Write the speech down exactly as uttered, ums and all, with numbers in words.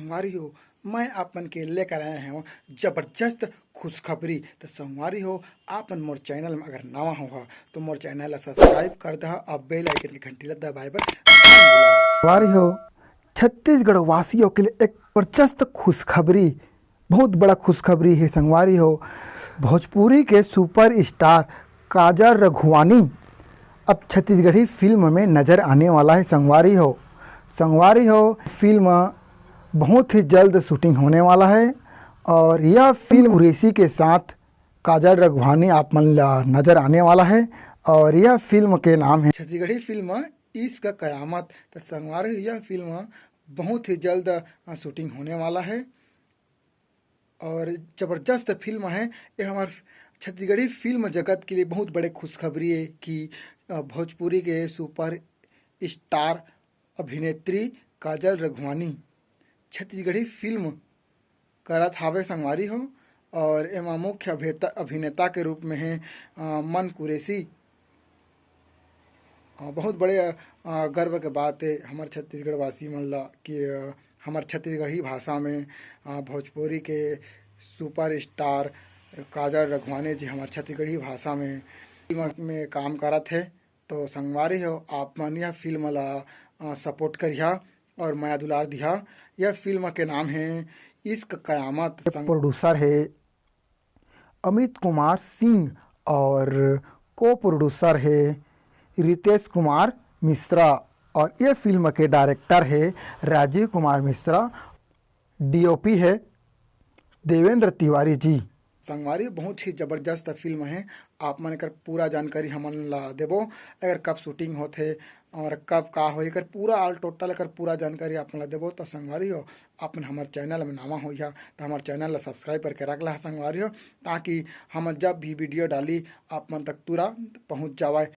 संगवारी हो, मैं आप मन के लेकर आया हूँ जबरदस्त खुशखबरी। तो संगवारी हो, आप मन मोर चैनल में अगर नवा हो हा, तो मोर चैनल ला सब्सक्राइब कर दहा और बेल आइकन के घंटी ला दबाए बर मत भूला। संगवारी हो, छत्तीसगढ़ वासियों के लिए एक जबरदस्त खुशखबरी, बहुत बड़ा खुशखबरी है संगवारी हो। भोजपुरी के सुपरस्टार काजल राघवानी अब छत्तीसगढ़ी फिल्म में नजर आने वाला है संगवारी हो। संगवारी हो, फिल्म बहुत ही जल्द शूटिंग होने वाला है और यह फिल्म कुरैशी के साथ काजल राघवानी आप मन ला नजर आने वाला है और यह फिल्म के नाम है छत्तीसगढ़ी फिल्म इश्क कयामत। तो संगवारी हो, यह फिल्म बहुत ही जल्द, अ, शूटिंग होने वाला है और जबरदस्त फिल्म है। ये हमार छत्तीसगढ़ी फिल्म जगत के लिए बहुत बड़े खुशखबरी है कि, अ, भोजपुरी के सुपर स्टार अभिनेत्री काजल राघवानी छत्तीसगढ़ी फिल्म करत हावे संगवारी हो। और एमा मुख्य अभिनेता, अभिनेता के रूप में है, अ, मन कुरैशी। अ, बहुत बड़े, अ, गर्व के बात है हमर छत्तीसगढ़ वासी मन ला कि, अ, हमर छत्तीसगढ़ी भाषा में, अ, भोजपुरी के सुपरस्टार काजल राघवानी जी हमर छत्तीसगढ़ी भाषा में, में काम करत है। तो संगवारी हो, आप मन यह फिल्म ला, अ, सपोर्ट करिहा और मया दुलार दिहा। यह फिल्म के नाम है इश्क कयामत। संग- प्रोड्यूसर है अमित कुमार सिंह और को प्रोड्यूसर है रितेश कुमार मिश्रा और ये फिल्म के डायरेक्टर है राजीव कुमार मिश्रा, डीओपी है देवेंद्र तिवारी जी। संगवारी, बहुत ही जबरदस्त फिल्म है। आप मन एकर पूरा जानकारी हमन ला देबो, एकर कब शूटिंग होथे और कब का हो, एकर पूरा ऑल टोटल एकर पूरा जानकारी आप मन ला देबो। तो संगवारी हो, आप मन हमर चैनल में नवा होइहा तो हमर चैनल ला सब्सक्राइब करके रख ला संगवारी हो, ताकि हम जब भी वीडियो डाली आप मन तक तुरंत पहुँच जावय।